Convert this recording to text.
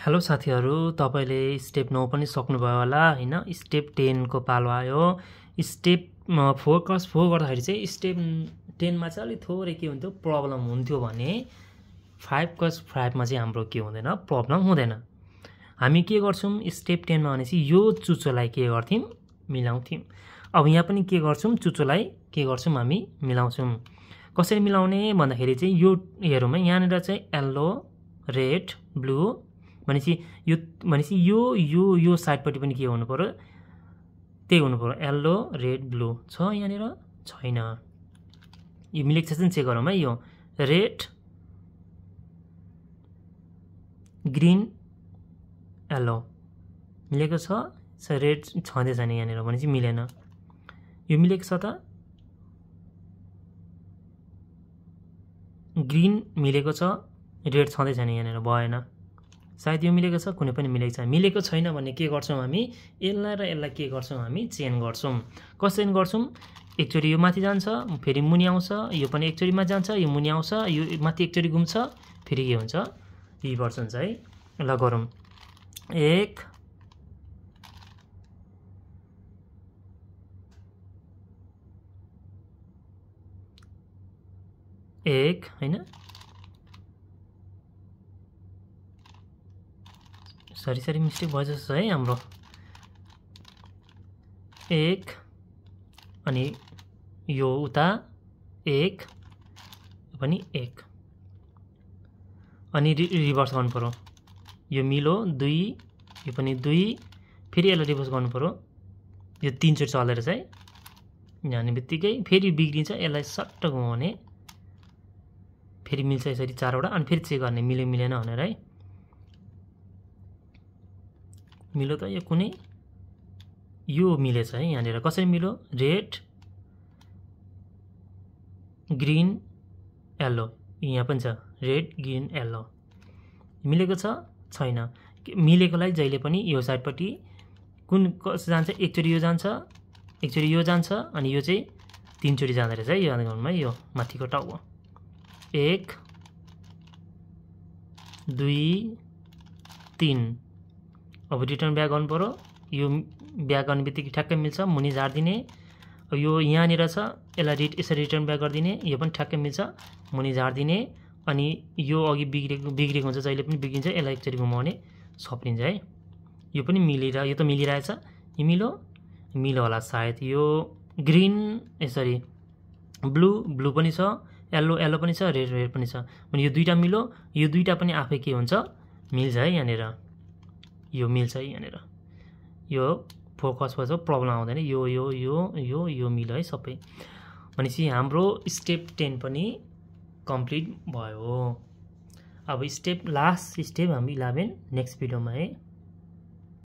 Hello साथीहरु, तपाईले step 9 पनि सक्नुभयो होला हैन। स्टेप 10 को पालो आयो। स्टेप 4 गर्दाखेरि चाहिँ स्टेप 10 मा चाहिँ अलि थोरै के हुन्थ्यो प्रब्लम हुन्थ्यो भने 5 मा चाहिँ हाम्रो के हुँदैन प्रब्लम हुँदैन। हामी के गर्छौं स्टेप 10 मा भनेपछि यो चुचोलाई के गर्थ्यौं मिलाउँथ्यौं। अब यहाँ पनि के गर्छौं चुचोलाई के गर्छौं हामी मिलाउँछौं। कसरी मिलाउने भन्दाखेरि चाहिँ यो हेरौँ है, यहाँनिर चाहिँ येलो रेड ब्लू भनेपछि यो साइडपट्टि पनि के हुनु पर्यो त्यही हुनु पर्यो, येलो रेड ब्लू छ यहाँनिर छैन। यो मिलेको छ चेक गरौँ है। यो रेड ग्रीन येलो मिलेको छ, रेड छँदै छैन यहाँनिर भनेपछि मिलेन। यो मिलेको छ त ग्रीन मिलेको छ, रेड छँदै छैन यहाँनिर भएन। सायद यो मिलेको छ कुनै पनि मिलेको छैन। मिलेको छैन भने के गर्छौं हामी यसलाई र यसलाई के गर्छौं हामी चेन गर्छौं। कसरी गर्छौं एकचोटी यो माथि जान्छ फेरि मुनि आउँछ, यो पनि एकचोटी माथि जान्छ यो मुनि आउँछ, यो माथि एकचोटी घुम्छ फेरि के हुन्छ रिभर्स हुन्छ है। ल गरौँ। 1 1 हैन, सरी मिस्टेक भयो जस्तो छ है हाम्रो। 1 अनि यो उता 1 पनि 1 अनि रिभर्स गर्नु पर्यो। यो मिलो 2 यो पनि 2 फेरि यसलाई रिभर्स गर्नु पर्यो। यो 3 चोटि चल्दै रहेछ है। जाने बित्तिकै फेरि बिग्रिन्छ, यसलाई सट्ट घुमाउने फेरि मिल्छ यसरी 4 वटा अनि फेरि चेक गर्ने मिल्यो मिलेन भनेर है। मिलो त यो कुनै यो मिलेछ है यहाँनिर। कसरी मिलो रेड ग्रीन येलो, यहाँ पनि छ रेड ग्रीन येलो मिलेको छ छैन। मिलेकोलाई जहिले पनि यो साइडपट्टि कुन कसो जान्छ एकचोटि यो जान्छ एकचोटि यो जान्छ अनि यो चाहिँ 3 चोटि जाँदै रहेछ है। याद गर्नुमा यो माथिको टाउको 1 2 3 अब रिटर्न ब्याक गर्नु पर्यो। यो ब्याक गर्ने बित्तिकै ठ्याक्कै मिल्छ, मुनि झार्दिने। अब यो यहाँनिर छ यसलाई यसरी रिटर्न ब्याक गरिदिने, यो पनि ठ्याक्कै मिल्छ मुनि झार्दिने अनि यो अघि बिग्रेको हुन्छ जहिले पनि बिग्रिन्छ, यसलाई एकचोटि घुमाउने सप्रिन्छ है। यो पनि यो त मिलिरहेछ। यो मिलो होला सायद। यो ग्रीन यसरी ब्लू पनि छ, येलो पनि छ, रेड पनि छ भने यो दुईटा मिलो, यो दुईटा पनि आफै के हुन्छ मिल्छ है यहाँनिर। यो मिल्छ है यहाँनिर। यो फोकस भएछ प्रब्लम आउँदैन। यो मिल्यो है सबै भनेपछि हाम्रो स्टेप 10 पनि कम्प्लिट भयो। अब स्टेप लास्ट स्टेप हामी 11 नेक्स्ट भिडियोमा है।